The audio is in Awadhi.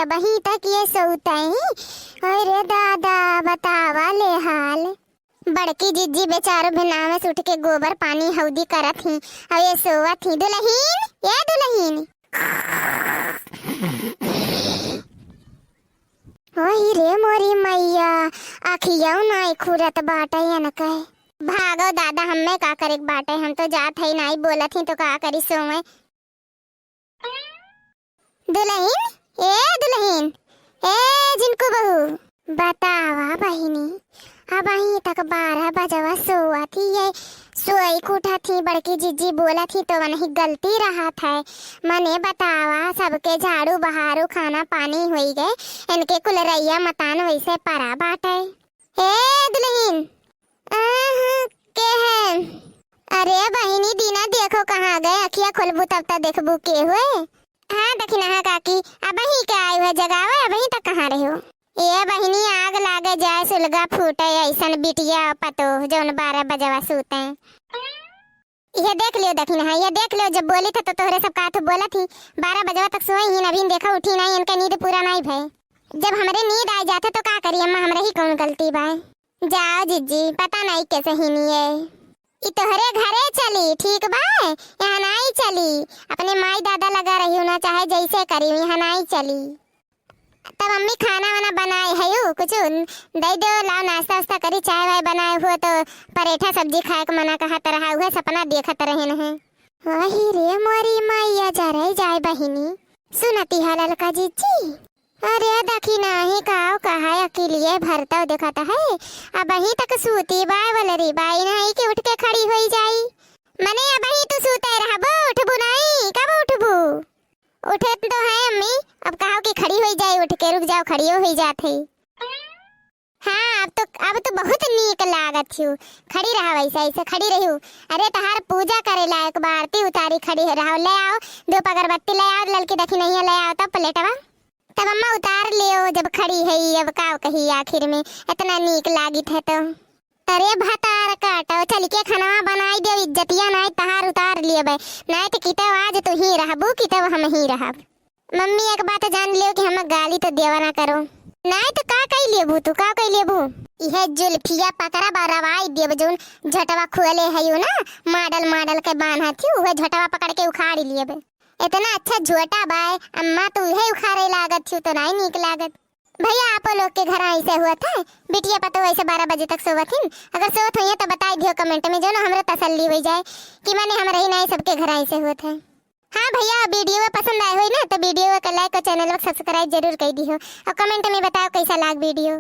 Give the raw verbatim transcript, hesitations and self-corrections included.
अबहीं तक ये सोवत ही। अरे दादा, बतावा ले हाल। बड़की जिज्जी बेचारो बिनावे से उठ के गोबर पानी हौदी करत ही, अउ ये सोवत ही। दुलहिन, ए दुलहिन। ओही रे मोरी मइया, अखियौ नाई खुरत बाटै एनकै। भागो दादा, हम्मे का करेक बाटै, हम तो जात हई, नाई बोलत ही तो का करी सोवै। दुलहिन, ए दुलहिन, ए झिनकू बहू, बतावा बहिनी, अबहीं तक बारह बजवा सोवत ही, ये सोइक उठत ही, बड़की जिज्जी बोलत ही तो वनही गलती रहत है। मने बतावा, सबके झाड़ू बहारू खाना पानी होई गए, इनके कुल रइया मतान वैसे परा बाटै। ए दुलहिन, आहा, के है? अरे बहिनी दीना, देखो कहाँ गए, अखिया खोलबू तब त देखबू के हुए। हाँ दखिनहा काकी, अबहीं के आयु है जगावे, अबहीं तक कहाँ रह्यो? ए बहिनी, आग लागे जाए, सुलगा फूटे, ऐसन बिटिया पतोह जौन बारह बजवा सूते। इहे देख लियो दखिनहा, इहे देख लियो, जब बोली था तो तोहरे सब काथू बोलत ही, बारह बजवा तक सोई ही, अभी देखा उठी नाई, इनका नींद पूरा नाई भय। जब हमरे नींद आइ जात है तो का करी अम्मा, हमरे ही कौन गलती बा? जाओ जिज्जी, पता नाई कैसे ही नहीं है। ई तोहरे घरे चली, ठीक बा? यहाँ नाई चली। अपने माई दादा लगा रही हूँ ना, चाहे जैसे करी, यहाँ नाई चली। तब अम्मी खाना वाना बनाए है यू, कुछ दे दो, लाओ नाश्ता वास्ता करी, चाय वाय बनाए हुए तो परेठा सब्जी खाए के मना कहत रहा, उहे सपना देखत रहन है। वही रे मोरी माइया जरे जाए बहिनी। सुनती है ललका जिज्जी? अरे दखिनही काव कहा अकिलिये भरतौ देखत है, अबहीं तक सूती बाय वलरी बाई नाई के उठ के खड़ी होई जाई। मने अबहीं तू सूते रहबो, उठबू नाई, कब उठबू? उठे तो है अम्मी, अब कहो कि खड़ी होई जाई उठ के, रुक जाओ, खड़ियो होई जात है। हाँ, अब तो, अब तो बहुत नीक लागत हियो। खड़ी रहा वैसे, ऐसे खड़ी रहियो। अरे, तहार पूजा करे लायक बा, आरती उतारी खड़ी रहो। ले आओ, धूप अगरबत्ती ले आओ, ललकी दखिनहिया ले आओ, तब प्लेटवा। तब अम्मा उतार लियो, जब खड़ी है, अब का कही आखिर में, इतना नीक लागित है तो। अरे भतार काटो, चल के खाना बनाई दियो, इज्जतिया नाई तहार उतार लियो बे, नाई तो कितव आज तू ही रहबू, कितव हम ही रहब। मम्मी, एक बात जान लियो कि हम गाली तो देवा ना करो। नाई तो का कई लेबू तू, का कई लेबू? इहे जुल्फिया पकड़ा बा, रवाई देब, जौन झटवा खुअले हयू ना, मॉडल मॉडल के बान्हा थी, उहे झटवा पकड़ के उखाड़ लेबे। इतना अच्छा झोटा बाय, अम्मा तू इहे उखाड़े लागत थी, तो नाई नीक लागत। भैया, आपो लोग के घर ऐसे हुआ था? बिटिया पतो ऐसे बारह बजे तक सोवत हिन? अगर सोवत होइए तो बताई दियो comment में, जौन हमरे तसल्ली हो जाए कि मने हमरे ही नाई, सबके घर ऐसे हुआ था। हाँ भैया, video पसंद आए होई ना तो video के like और channel को subscribe जरूर कर दियो और comment में बताओ कैसा लाग video।